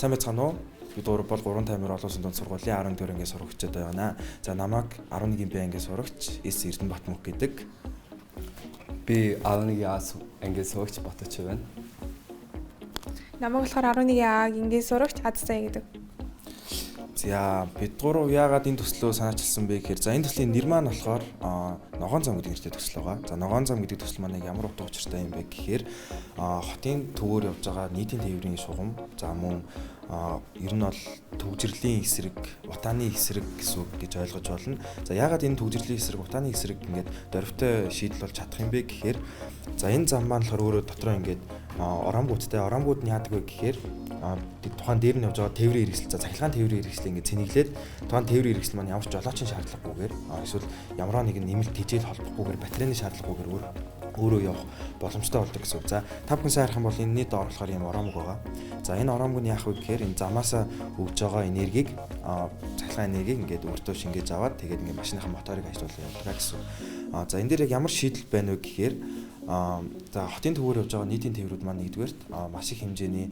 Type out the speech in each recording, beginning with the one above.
Сайн байцгаана уу? Бид гурав бол 3 таймер олон улсын дунд сургуулийн 14 ангийн сурагчид байна. За, намайг 11 Б ангийн сурагч Эс Эрдэнэбат мөх гэдэг. Би 11 А ангийн сурагч Батч байна. Намайг болохоор 11 А ангийн сурагч Адсай гэдэг. За, бид гурав яагаад энэ төслөө санаачилсан бэ гэхээр, за, энэ төслийн нэр маань болохоор Ногоон зам гэдэг нэртэй төсөл байгаа. За, Ногоон зам гэдэг төсөл маань ямар утга учиртай юм бэ гэхээр хотын төвөөр явж байгаа нийтийн тээврийн шугам, за, мөн ер нь бол төгжрлийн эсрэг, утааны эсрэг гэсэн үг гэж ойлгож байна. За, яагаад энэ төгжрлийн эсрэг, утааны эсрэг ингээд дөрвтэй шийдэл болж чадах юм бэ гэхээр, за, энэ зам маань болохоор өөрөө дотроо ингээд ороомгуудтай, ороомгууд нь яадаг вэ гэхээр тухайн дээр нь явж байгаа тээврийн хэрэгсэл, за, цахилгаан тээврийн хэрэгслийг ингээд цэнэглээд, тухайн тээврийн хэрэгсэл маань ямар ч жолоочийн шаардлагагүйгээр, эсвэл ямар нэгэн нэмэлт тэжээл холбохгүйгээр, батарейны шаардлагагүйгээр өөрөө явах боломжтой болдог гэсэн үг. За, та бүхэн сайн харах юм бол энэний доор болохоор ийм ороомг байгаа. За, энэ ороомг нь яах вэ гэхээр энэ замаасаа өгж байгаа энергийг, цахилгаан энергийг ингээд өөртөө шингээж аваад, тэгээд ингээд машиныхаа моторыг ажиллуулан явдаг гэсэн үг. За, энэ дээр яг ямар шийдэл байна вэ гэхээр, за, хотын төвөөр явж байгаа нийтийн тээврүүд маань нэгдүгээрт маш их хэмжээний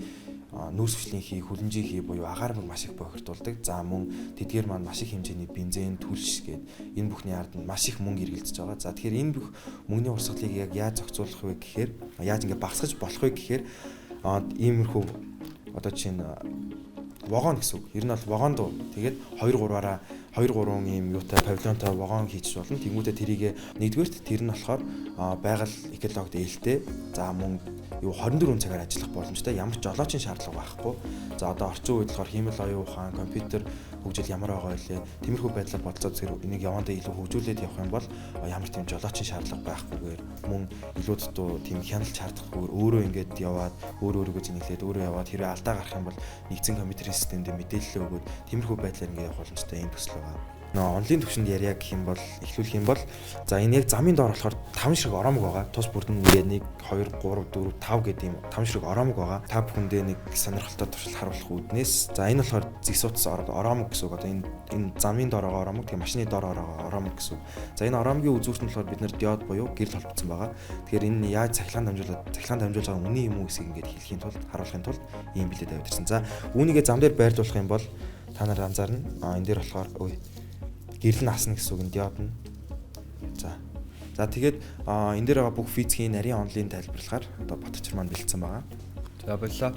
нүүрс хүчлийн хий, хүлэнжийн хий буюу агаар мөг маш их бохирдуулдаг. За, мөн тэдгээр маань маш их хэмжээний бензин, түлш гээд энэ бүхний ард нь маш их мөнгө эргэлдэж байгаа. За, тэгэхээр энэ бүх мөнгөний урсгалыг яг яаж зохицуулах вэ гэхээр, яаж ингэ багасгаж болох вэ гэхээр, иймэрхүү одоо жишээ нь вагон гэсэн үг. Ер нь бол вагон дуу. Тэгээд 2 3-аараа 2 3 ийм юутай павильонтой вагон хийчих болно. Тэнгүүдээ тэрийг нэгдүгээрт тэр нь болохоор байгаль экологид ээлтэй. За, мөн юу 24 цагаар ажиллах боломжтой. Ямар ч жолоочийн шаардлага байхгүй. За, одоо орчин үед болохоор хиймэл оюун ухаан, компьютер хөгжил ямар байгаа вэ? Тиймэрхүү байдлаар бодцоо зэрэг энийг явандаа илүү хөгжүүлээд явах юм бол ямар тийм жолоочийн шаардлага байхгүйгээр, мөн илүү дутуу тийм хяналт шаардлагагүйгээр өөрөө ингээд яваад, өөрөө өөрийгөө зэнэглээд, өөрөө яваад, хэрвээ алдаа гарах юм бол нэгдсэн компьютерийн системдээ мэдээлэл өгөөд, тиймэрхүү байдлаар ингээд явах боломжтой ийм төсөл байгаа. Нөө онлын төвшөнд ярья гэх юм бол, эхлүүлэх юм бол, за, энэ яг замын доор болохоор 5 ширхэг ороомог байгаа. Тус бүрдэн ингээд 1 2 3 4 5 гэдэг ийм 5 ширхэг ороомог байгаа. Та бүхэндээ нэг сонирхолтой туршилт харуулах үүднээс, за, энэ болохоор зэгс утас ороомог гэсэн үг. Одоо энэ замын доор байгаа ороомог, тэгээ машины доор байгаа ороомог гэсэн үг. За, энэ ороомгийн үзүүрт нь болохоор бид нар диод буюу гэрэл холбогдсон байгаа. Тэгэхээр энэ яаж цахилгаан дамжуулаад, цахилгаан дамжуулж байгаа үнэн юм уу гэдгийг ингээд хэлэхийн тулд, харуулахын тулд ийм бэлээ тавиад ирсэн. За, үүнийгээ зам дээр байрлуулах юм бол та нар анзаарна. А энэ дээр болохоор гэрэл нь асна гэсэн үг нь диод нь. За. За, тэгээд энэ дээр байгаа бүх физикийн нарийн онлын тайлбарлахаар одоо Батчир маань бэлдсэн байгаа. За, баярлалаа.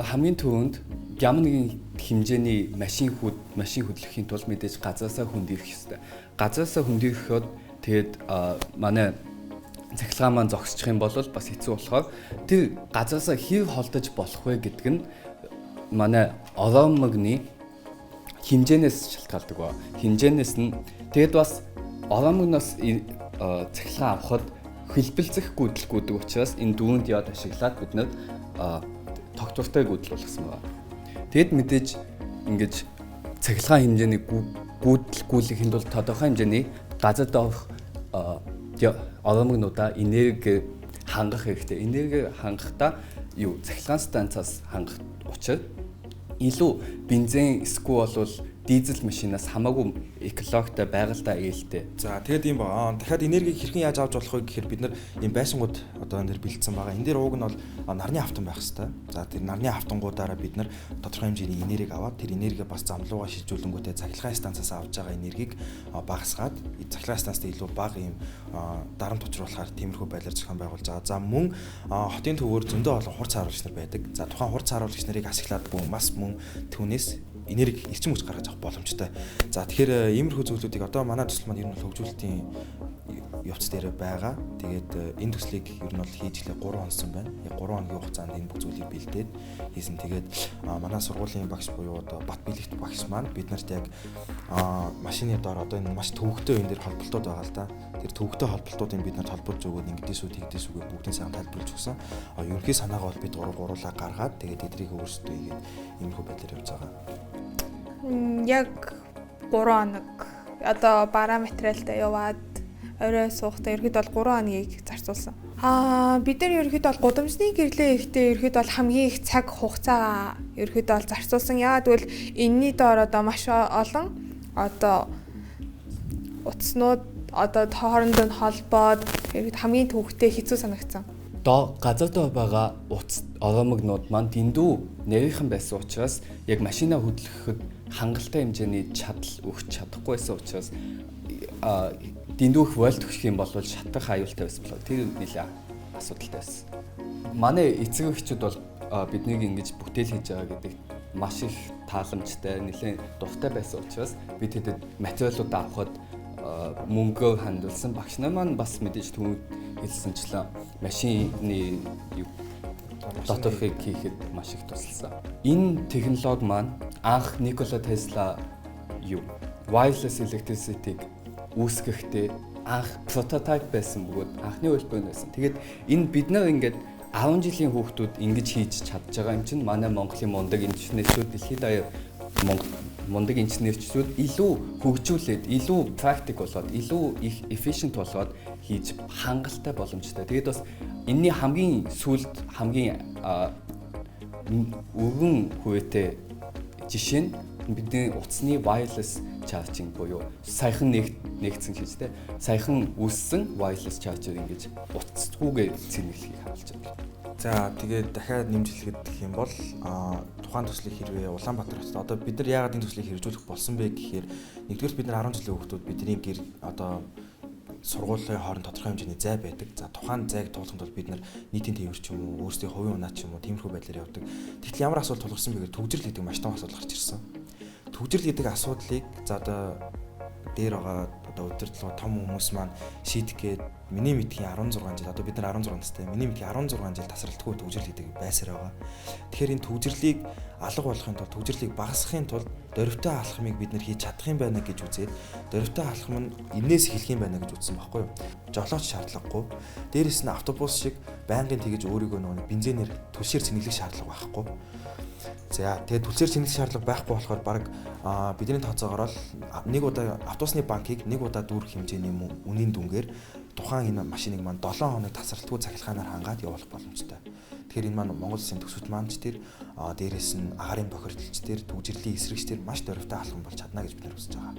Хамгийн түрүүнд ямар нэгэн хэмжээний машин хөдлөхийн тулд мэдээж газаасаа хүнд ирэх ёстой. Газаасаа хүнд ирэхэд тэгээд манай цахилгаан маань зогсчих юм бол бас хэцүү болохоор тэр газаасаа хэр холдож болох вэ гэдэг нь манай ороомогны хэмжээнээс шалтгаалдаг ба. Хэмжээнээс нь тэгэд бас ороомогноос цахилгаан авахад хэлбэлзэх гүйдэл гүйдэг учраас энэ дөрвөн диод ашиглаад бид нэр тогтвортой гүйдэл болгосон байна. Тэгэд мэдээж ингэж цахилгаан хэмжээний гүйдэл гүйлгэхийн тулд тодорхой хэмжээний газар доорх ороомогнуудаа энерги хангах хэрэгтэй. Энерги хангахдаа юу цахилгаан станцаас хангах учир илүү бензин эсвэл бол дизель машинаас хамаагүй экологтой, байгальтай ээлтэй. За, тэгээд ийм ба. Дахиад энергийг хэрхэн яаж авч болох вэ гэхээр бид нар ийм байшингууд одоо энэ дэр бэлдсэн байгаа. Энэ дээр ууг нь бол нарны автон байх хэвээр. За, тэр нарны автонгуудаараа бид нар тодорхой хэмжээний энергийг аваад, тэр энергийг бас замлууга шилжүүлэнгүүтээ цахилгаан станцаас авч байгаа энергийг багасгаад, цахилгаан станцтай илүү бага ийм дарамт учруулахаар тиймэрхүү байдлаар зохион байгуулж байгаа. За, мөн хотын төвөөр зөндөө олон хурц харуулагч нар байдаг. За, тухайн хурц харуулагч нарыг ашиглаад бас мөн түүнээс энерги, эрчим хүч гаргаж авах боломжтой. За, тэгэхээр иймэрхүү зүйлүүдийг одоо манай төсөл маань ер нь бол хөгжүүлэлтийн явц дээр байгаа. Тэгээд энэ төслийг ер нь бол хийж эхлээ 3 хонсон байна. Яг 3 хоногийн хугацаанд энэ бүх зүйлийг бэлдээд хийсэн. Тэгээд манай сургуулийн багш буюу одоо Бат Билэгт багш маань бид нарт яг машины доор одоо энэ маш төвөгтэй энэ дэр холболтууд байгаа л да. Тэр төвөгтэй холболтуудыг бид нарт холбож өгөөд, ингэдээс үү, тэгдээс үгээ бүгдийн сайхан тайлбарлаж өгсөн. Ерөнхий санаагаа бол бид гурав гуруулаа гаргаад, тэгээд эдрийг өөрсдөө хийгээд иймэрхүү байдлаар явж байгаа. Яг 3 хоног одоо бараа материалтай яваад орой суухдаа ерөөд бол 3 хоногийг зарцуулсан. Бид нар ерөөд бол гудамжны гэрлээ ихдээ ерөөд бол хамгийн их цаг хугацаа ерөөд бол зарцуулсан. Яагаад гэвэл энэний доор одоо маш олон одоо утаснууд одоо хооронд нь холбоод ерөөд хамгийн төвөгтэй хэцүү санагдсан. Доо газар доо байгаа утас ороомогнууд маань дэндүү нарийнхан байсан учраас яг машина хөдлөхөд хангалттай хэмжээний чадал өгч чадахгүй байсан учраас дэндүү их вольт өгөх юм бол шатах аюултай байсан болоо. Тэр нэлээ асуудалтай байсан. Манай эцэг эхчүүд бол биднийг ингэж бүтээл хийж байгаа гэдэг маш их тааламжтай, нэлээд дуртай байсан учраас би тэдэд материалууд авахад мөнгөө хандуулсан. Багш нар маань бас мэдээж түүнд хэлсэнчлэн машины доторхыг хийхэд маш их тусалсан. Энэ технологи маань анх Никола Тесла юу wireless electricity-г үүсгэхдээ анх прототип байсан бөгөөд анхны хувилбар нь байсан. Тэгээд энэ бид нар ингээд 10 жилийн хүүхдүүд ингэж хийж чадж байгаа юм чинь манай Монголын мундаг инженерчүүд, дэлхийд даяар мундаг инженерчүүд илүү хөгжүүлээд, илүү практик болоод, илүү их efficient болгоод хийж хангалттай боломжтой. Тэгээд бас энэний хамгийн сүүлд хамгийн өргөн хүрээтэй жишээ нь бидний утасны wireless charging буюу саяхан нэгдсэн хийж тэ саяхан үүссэн wireless charger ингэж утасгүйгээ цэнэглэхийг харуулж байна. За, тэгээд дахиад нэмж хэлэхэд гэх юм бол тухайн төслийг хэрвээ Улаанбаатар хотод, одоо бид нар яагаад энэ төслийг хэрэгжүүлэх болсон бэ гэхээр, нэгдүгээр, бид нар 10 жилийн хүүхдүүд, бидний гэр, одоо сургуулийн хооронд тодорхой хэмжээний зай байдаг. За, тухайн зайг туулахын тулд бид нар нийтийн тээвэр ч юм уу, өөрсдийн хувийн унаа ч юм уу, тиймэрхүү байдлаар явдаг. Тэгтэл ямар асуудал тулгарсан бэ гэхээр түгжрэл гэдэг маш том асуудал гарч ирсэн. Түгжрэл гэдэг асуудлыг, за, одоо дээр байгаа одоо удирдлага том хүмүүс маань шийдэх гээд миний мэдхийн 16 жил, одоо бид нар 16 настай, миний мэдхийн 16 жил тасралтгүй түгжрэл гэдэг байсаар байгаа. Тэгэхээр энэ түгжрлийг алга болгохын тулд, түгжрлийг багасгахын тулд дөрвтэй алхмыг бид нар хийж чадах юм байна гэж үзээд, дөрвтэй алхам нь энээс эхлэх юм байна гэж үзсэн байхгүй юу? Жолооч шаардлагагүй. Дээрээс нь автобус шиг байнгын тэгэж өөрийгөө нөгөө бензинээр түлшээр цэнэглэх шаардлага байхгүй. За, тэгээд түлшээр цэнэглэх шаардлага байхгүй болохоор баг бидний тооцоогоор л нэг удаа автобусны банкыг нэг удаа дүүрэх хэмжээний үнийн дүнгээр тухайн энэ машиныг маань 7 хоног тасралтгүй цахилгаанаар хангаад явуулах боломжтой. Тэгэхээр энэ маань Монгол улсын төсөвт маань ч тэр, дээрээс нь агаарын бохирдолч тэр, түгжрэлийн эсрэгч тэр маш дөрвтэй алхам болж чадна гэж бид нар хүсэж байгаа.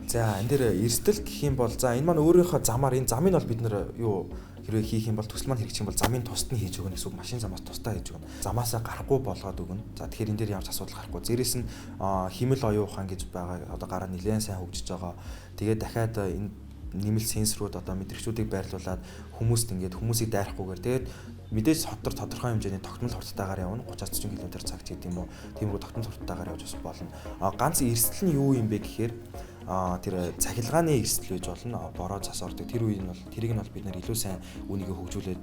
За, энэ дээр эрсдэл гэх юм бол, за, энэ маань өөрийнхөө замаар, энэ замыг бол бид нар юу хэрвээ хийх юм бол, төсөл маань хэрэгжих юм бол замын тусад нь хийж өгнө гэсэн үг, машин замаас тусдаа хийж өгнө. Замаасаа гарахгүй болгоод өгнө. За, тэгэхээр энэ дээр ямар ч асуудал гарахгүй. Дээрээс нь химэл оюун ухаан гэж байгаа, одоо гараа нэлээд сайн хөгжиж байгаа. Тэгээд дахиад энэ нэмэлт сенсорууд, одоо мэдрэгчүүдийг байрлуулад хүмүүст ингээд хүмүүсийг дайрахгүйгээр, тэгээд мэдээж хотор тодорхой хэмжээний тогтмол хурдтайгаар явна, 30-40 км цаг ч гэдэг юм уу, тиймэрхүү тогтмол хурдтайгаар явж бас болно. Ганц эрсдэл нь юу юм бэ гэхээр тэр цахилгааны эрсдэл байж болно. Бороо цас ордог. Тэр үе нь бол тэрийг нь бол бид нар илүү сайн үүнийгээ хөгжүүлээд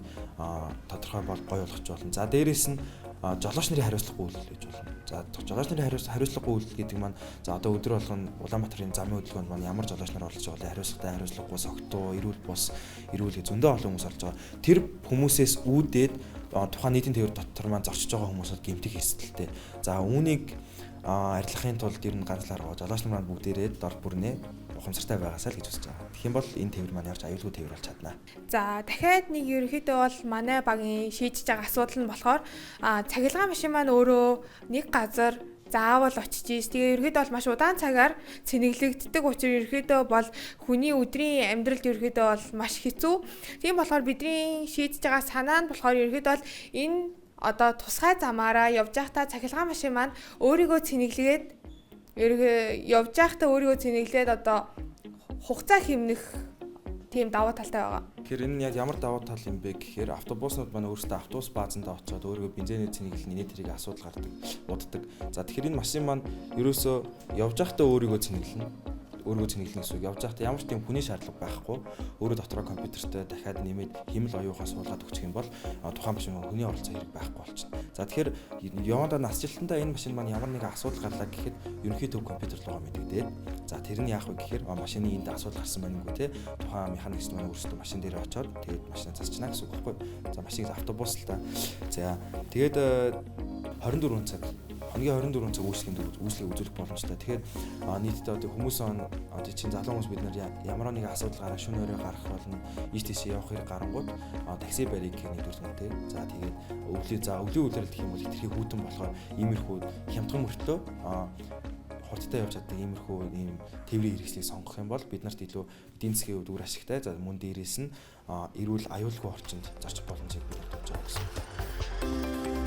тодорхой бол гоё болгож болно. За, дээрээс нь жолооч нарын хариуцлагагүй үйлдэл байж болно. За, жолооч нарын хариуцлагагүй үйлдэл гэдэг маань, за, одоо өдөр болгон Улаанбаатарын замын хөдөлгөөнд маань ямар жолооч нар оролцож байгаа вэ? Хариуцлагатай, хариуцлагагүй, согтуу, эрүүл бус, эрүүл гэж зөндөө олон хүмүүс орж байгаа. Тэр хүмүүсээс үүдээд тухайн нийтийн тээвэр дотор маань зорчиж байгаа хүмүүс бол гэмтэх эрсдэлтэй. За, үүнийг арилгахын тулд ер нь ганц л арга, жолооч нар маань бүгдээрээ дор бүрнээ ухамсартай байгаасай л гэж хүсэж байгаа. Тэгэх юм бол энэ тээвэр маань ярьж аюулгүй тээвэр болж чадна. За, дахиад нэг ерөнхийдөө бол манай багийн шийдэж байгаа асуудал нь болохоор цахилгаан машин маань өөрөө нэг газар заавал очиж ийс. Тэгээ ерөөдөө бол маш удаан цагаар цэнэглэгддэг учраас ерөөдөө бол хүний өдрийн амьдралд ерөөдөө бол маш хэцүү. Тийм болохоор бидний шийдэж байгаа санаа нь болохоор ерөөдөө бол энэ одоо тусгай замаараа явж байхдаа цахилгаан машин маань өөрийгөө цэнэглэгээд, ерөнхий явж байхдаа өөрийгөө цэнэглээд одоо хугацаа хэмнэх тийм давуу талтай байгаа. Тэгэхээр энэ нь яг ямар давуу тал юм бэ гэхээр автобуснууд маань өөрсдөө автобус баазандаа очиод өөрийгөө бензиний цэнэглэл, нэ тэрийг асуудал гардаг, уддаг. За, тэгэхээр энэ машин маань ерөөсөө явж байхдаа өөрийгөө цэнэглэнэ, өөрийгөө цэнэглэнэ гэсэн үг. Явж байхдаа ямар ч тийм хүний шаардлага байхгүй. Өөрөө дотроо компьютертэй дахиад нэмээд химэл оюухаа суулгаад өгчих юм бол тухайн машин хүний оролцоо хэрэг байхгүй болчихно. За, тэгэхээр явандаа насжилтандаа энэ машин маань ямар нэгэн асуудал гарлаа гэхэд ерөнхий төв компьютер руугаа мэдэгдээд, за, тэр нь яах вэ гэхээр машины энд асуудал гарсан байна үгүй те, тухайн механикч маань өөрсдөө машин дээр очиод тэгээд машинаа засчихна гэсэн үг байхгүй. За, машин автобус л та. За, тэгээд 24 цаг, хоногийн 24 цаг үйлчлэгийн үйлчлэгийг үзүүлэх боломжтой. Тэгэхээр нийтдээ одоо хүмүүс, одоо чинь залуу хүмүүс, бид нар ямар нэгэн асуудал гараа шөнө өрөө гарах болно. Ийш тийш явах хэрэг гарангууд такси барийг гэх нэгдүгээр юм те. За, тэгээд өвлийн, за, өвлийн үйлрэл гэх юм бол хэтэрхий хүйтэн болохоор иймэрхүү хямдхан мөртлөө хурдтай явж чаддаг иймэрхүү ийм тээврийн хэрэгслийг сонгох юм бол бид нарт илүү эдийн засгийн хувьд үр ашигтай. За мөн дээрээс нь эрүүл аюулгүй орчинд зорчих боломжийг бид нар тавьж байгаа гэсэн.